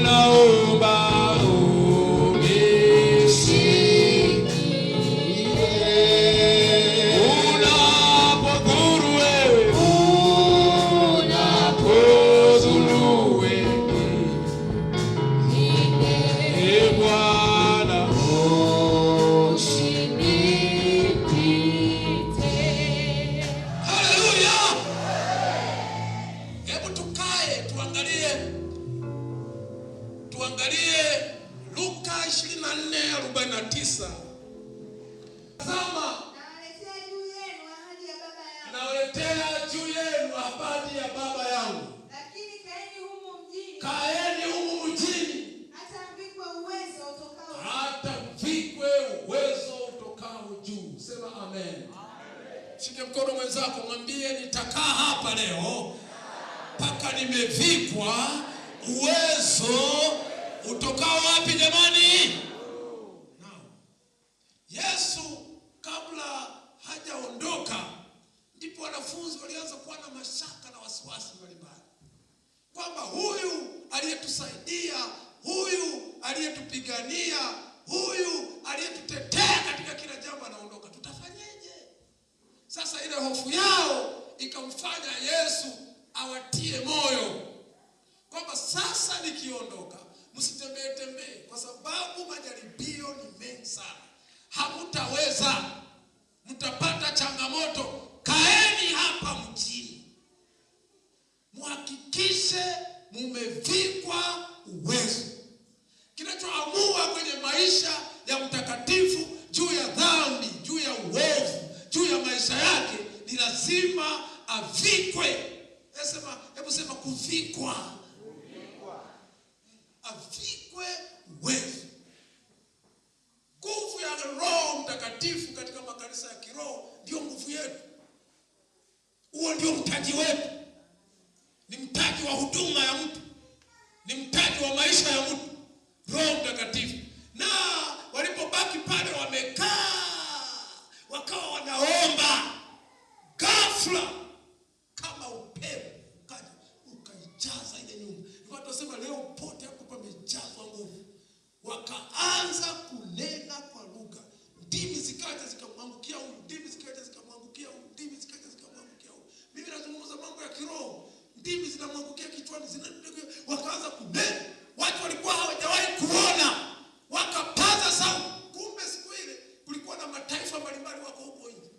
Naomba unishikie. Unapodhuru wewe, unapodhuru wewe, e Bwana, Usinipite. Haleluya! Hebu tukae tuangalie, tuangalie Luka 24:49. Tazama, Nawaletea juu yenu ahadi ya Baba yangu. Nawaletea juu yenu ahadi ya Baba yangu. Lakini kaeni humu mjini Kaeni humu mjini hata mvikwe uwezo utokao hata mvikwe uwezo utokao juu. Sema amen. Shike mkono mwenzako, mwambie nitakaa hapa leo mpaka nimevikwa uwezo utokao wapi jamani? Naam. Yesu kabla hajaondoka, ndipo wanafunzi walianza kuwa na mashaka na wasiwasi mbalimbali kwamba huyu aliyetusaidia, huyu aliyetupigania, huyu aliyetutetea katika kila jambo anaondoka, tutafanyeje? Sasa ile hofu yao ikamfanya Yesu awatie moyo kwamba sasa nikiondoka, msitembee tembee, kwa sababu majaribio ni mengi sana, hamutaweza, mtapata changamoto. Kaeni hapa mjini, muhakikishe mumevikwa uwezo. Kinachoamua kwenye maisha ya mtakatifu juu ya dhambi, juu ya uovu, juu ya maisha yake ni lazima avikwe. Sema, hebu sema kuvikwa. Avikwe uwezo. Nguvu ya Roho Mtakatifu katika makanisa ya kiroho ndio nguvu yetu. Huo ndio mtaji wetu. Ni mtaji wa huduma ya mtu, ni mtaji wa maisha ya mtu, Roho Mtakatifu. Na walipobaki pale wamekaa, wakawa wanaomba, ghafla kama upepo ukaja ukaijaza ile nyumba. Nilikuwa tunasema leo pote hapo pamejazwa nguvu. Wakaanza kunena kwa lugha, ndimi zikaja zikamwangukia huyu, ndimi zikaja zikamwangukia huyu, ndimi zikaja zikamwangukia huyu. Mimi nazungumza mambo ya kiroho, ndimi zinamwangukia kichwani, wakaanza kunena. Watu walikuwa hawajawahi kuona, wakapaza sauti. Kumbe siku ile kulikuwa na mataifa mbalimbali wako huko nje,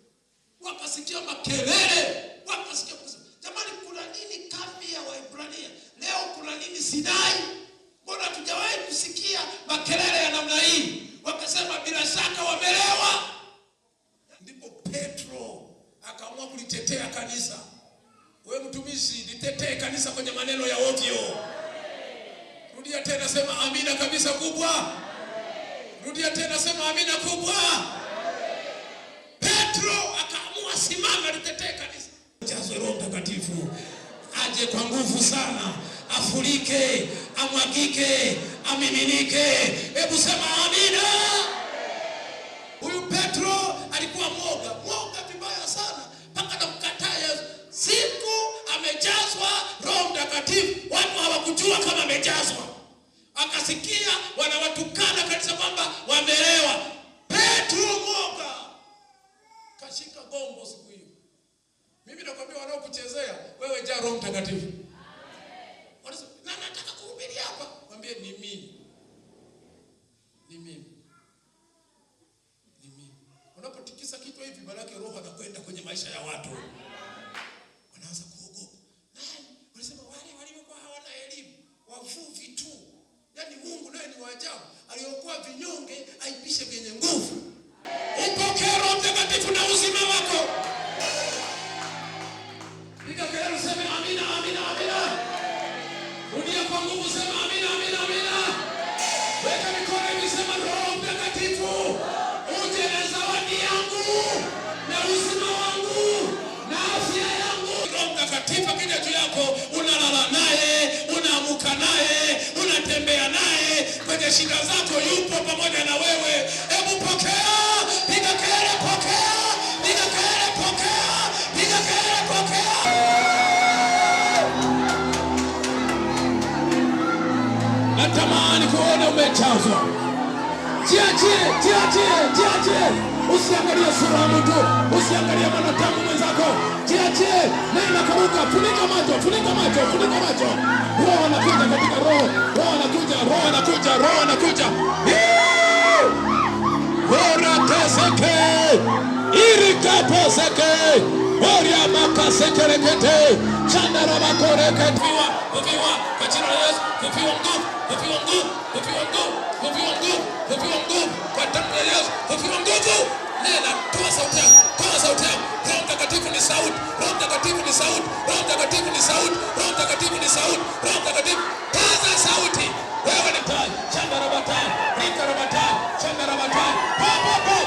wakasikia makelele, wakasikia kusema, jamani, kuna nini kambi ya Waebrania leo? Kuna nini Sinai? Mbona hatujawahi kusikia makelele ya namna hii? Wakasema bila shaka wamelewa. Ndipo Petro akaamua kulitetea kanisa. Wewe mtumishi, litetee kanisa kwenye maneno ya ovyo. Rudia tena, sema amina kabisa kubwa. Rudia tena, sema amina kubwa. Petro akaamua simama, litetee kanisa. Jazwe Roho Mtakatifu, aje kwa nguvu sana, afurike, amwagike, amiminike. Hebu sema amina. Huyu Petro alikuwa mwoga, mwoga vibaya sana, mpaka namkataa Yesu. Siku amejazwa Roho Mtakatifu, watu hawakujua kama amejazwa. Akasikia wanawatukana kanisa kwamba wamelewa. Petro mwoga kashika gombo siku hiyo. Mimi nakwambia wanaokuchezea wewe, jaa Roho Mtakatifu. Wanasema, na nataka kuhubiri hapa. Mwambie ni mimi. Ni mimi. Ni mimi. Unapotikisa kichwa hivi, maana yake Roho anakwenda kwenye maisha ya watu. Wanaanza kuogopa. Nani? Wanasema wale waliokuwa hawana elimu, wavuvi tu. Yaani Mungu naye ni wa ajabu. Aliokuwa vinyonge aipishe vyenye nguvu. Upokee Roho Mtakatifu na uzima wako. Piga kelele useme amina, amina, amina. Rudia kwa nguvu, sema amina, amina, amina. Weka mikono hivi, sema Roho Mtakatifu, uje na zawadi yangu na uzima wangu na afya yangu. Roho Mtakatifu akija juu yako, unalala naye, unaamuka naye, unatembea naye, kwenye shida zako yupo pamoja na wewe. Hebu pokea, piga kelele, pokea, piga kelele, pokea, piga kelele, pokea. Natamani kuona umejazwa. Jiachie, jiachie, jiachie. Usiangalie sura ya mtu, usiangalie mwanadamu mwenzako. Jiachie, nena kwa lugha, funika macho, funika macho, funika macho. Roho anakuja katika roho, roho anakuja, roho anakuja, roho anakuja. Yee! Orateseke, irikaposeke, oriamakasekerekete, chandaramakorekete. Kufiwa, kwa jina la Yesu, kufiwa nguvu, kufiwa nguvu, kufiwa nguvu, kufiwa nguvu, kufiwa nguvu, kwa damu ya Yesu, kufiwa nguvu. Nena, toa sauti yako, toa sauti yako. Roho Mtakatifu ni sauti, Roho Mtakatifu ni sauti, Roho Mtakatifu ni sauti, Roho Mtakatifu ni sauti, Roho Mtakatifu, paza sauti. Wewe ni tai, chandaramatai, rikaramatai, chandaramatai, po po po.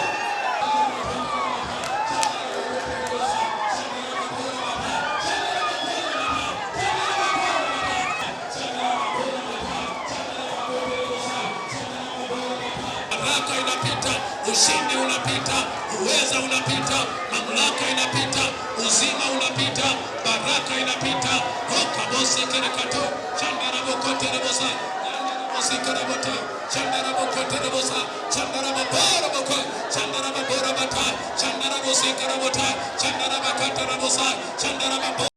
Baraka inapita, ushindi unapita, uweza unapita, mamlaka inapita, uzima unapita, baraka inapita. Okabosekerekato chandarabokoterebosa yandarabosikerebote chandarabokoterebosa chandaraboboroboko chandaraboborabata chandarabosekerabota chandarabakatarabosa chandarababo.